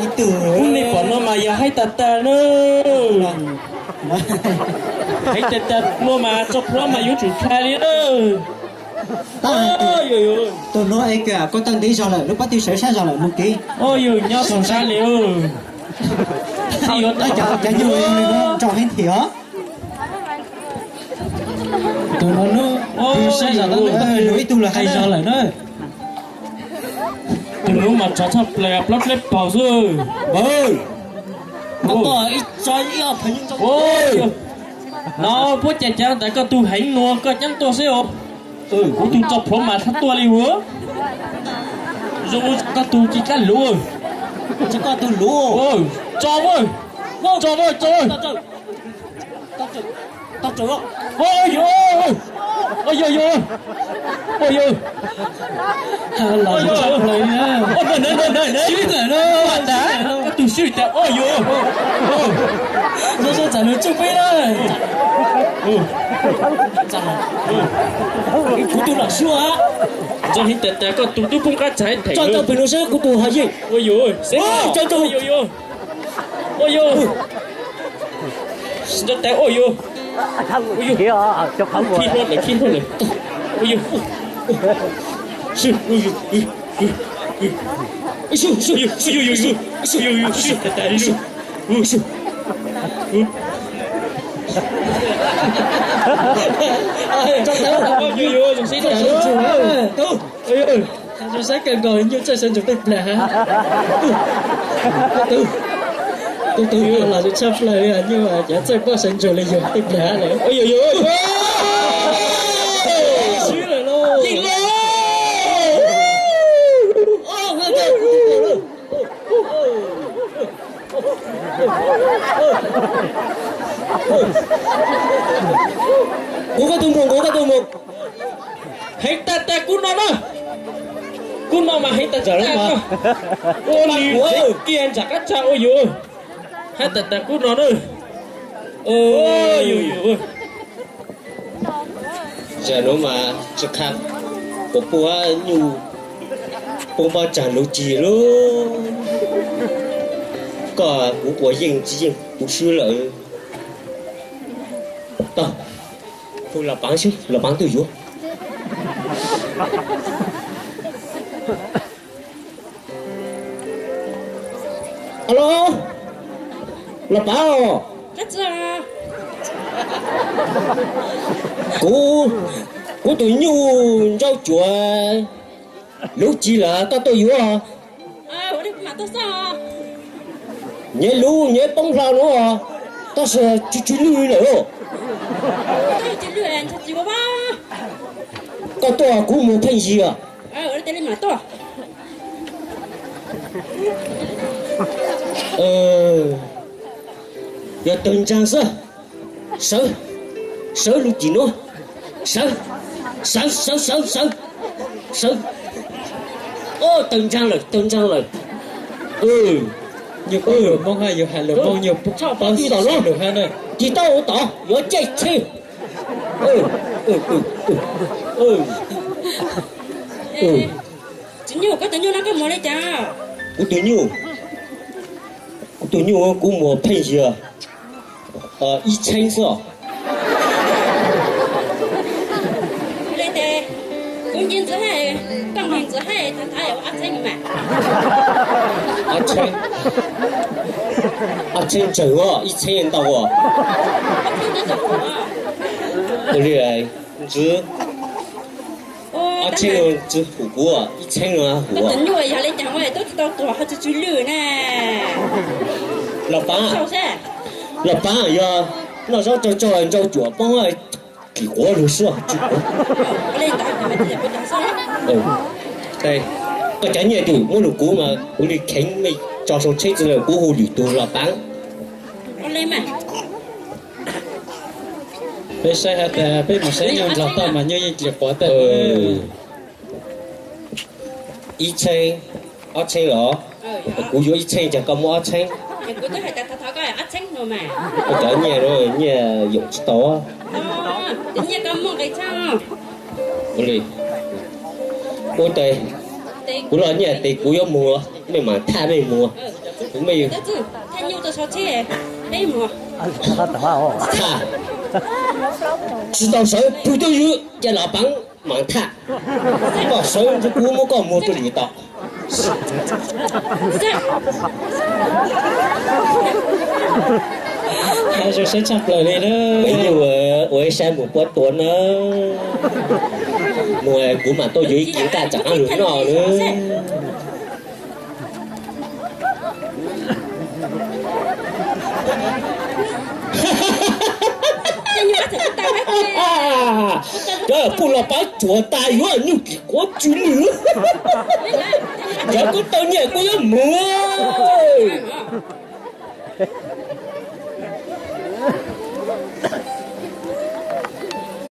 Ib tug nej pom no mas yog haib tag tag na. Haib tag tag no mas tso plhuav mas yuav tsum kha li na. Tus nuav es koj tawg ntev zog lawm, lub pob tw sawv sab zog lawm mus kev. Yog nyob txog sab li. Cov nyuj nrog heev thiab. Tus nuav hnub saib zog tab tus ib tug los hais zog lawm na. Tus nuav mas tsov tshaj plaws plaub pleb paug xwb. No puab cas cav tas koj tug heev nuav koj caab tuaj xwb os. Kuv tug tso plhuav mas txhob tuaj li ua. Zoo koj tug ci kab luv. Koj tug luv. Tso, tso, tso. Yog, yog, yog, yog. Los tshaj plaws li na. Swb lawm na. Koj tug swb tas, o yog. Zoo zoo txam lug tsuj peb na. Kuv tug los swb. Zoo heev tas tas koj tug tub poob qab txag theem. Tso rau pem nuav saib kuv tug ho yeej. Ua yog, tso rau. Ua yog. Ua yog. Tso tas, ua yog. Ua yog. Khib hlo lawm, khib hlo lawm. Ua yog. Zoo saib kawg nkaus nyuj txawj sawv ntsug tej plag hab. Tub tug los zoo tshaj plaws li, nyuj cav txawj paub sawv ntsug li yug tej plag hab lawm. Swb lawm lauj. Nqus koj tug npua, nqus koj tug npua. Heev tag tag kub no na. Kub no mas heev tag tag. Ua li kiag ntsam qab tsa ua yus. Heev tag tag kub no na. Yus yus. Zam nuav mas tsi qha kuv puab nyuj puab npaj tsag luv cig lub. Koj kuv ua yeej tsi yeej kuv swb lawm. Tau, hu Los Paav seb Los Paav tuaj yuav. Alo, Los Paav os. Kuv, kuv tus nyuj ntsauj cuav luv cig lawm, koj tuaj yuav. Nyiav luv nyiav poob hlo no, tab sis tsw tsw lwj lawm. Koj tuaj kuv mus pheej yig. Yog tawg ntsaag xwb. Sawv, sawv lub cim nuav. Sawv, sawv, sawv, sawv, sawv, sawv. Tawg ntsaag lawm, tawg ntsaag lawm. Nyuj Moob hab yug has lug Moob nyuj paub tsi tau lug hab na. Tig tau tod yuav caij tsheb. Tsis nyuj, koj tus nyuj no koj muag li cas? Kuv tus nyuj, kuv tus nyuj kuv muag pheej yig ib txheeb xwb os. Kuv nce ntxwv hab, koj nqis ntxwv hab, thav thav ob txheeb mas. Ob txheeb, ob txheeb tsawg os, ib txheeb ntau os. Ua li ntxwv, ob txheeb ntxwv hum kuv, ib txheeb hum. Koj tus nyuj yog li cas ua tub tsis tau tuag ho tsw tsw lwj na. Los Paav, Los Paav yog noj zaub tsaug tsaug ntsauj cuam poob kim quav lug xwb. Koj cov nyiaj twg muab lug kuv mas kuv li kheev mej tso sau tsheb txwv lawm kuv hu lwm tug Los Paav. Peb saib has tas peb mus saib nyuj nrog toj mas nyuj yeej cia quav tag. Ib txheeb, ob txheeb los? Kuv yuav ib txheeb ces koj muab ob txheeb. Koj cov nyiaj, nyiaj yoom tsis tau. Ua li, ua tes, kuv los nyiaj tes kuv yuav muag, mej mam thaj mej muag. Tham, tsis tau sawv pug tuaj ywg ces los peev mam tham. Koj sawv ntshe kuv muab koj muag rau lwm tod. Zoo siab tshaj plaws li na. Peb yeej ua ib sab mus puab tua na. Mus kuv mam tuaj yuav ib kis nqaj rov qab lug noj na. Cov pug los pab tsuas tas yuav nyuj kis quav tsw lwm. Cov kuv tau nyiaj kuv yuav mus.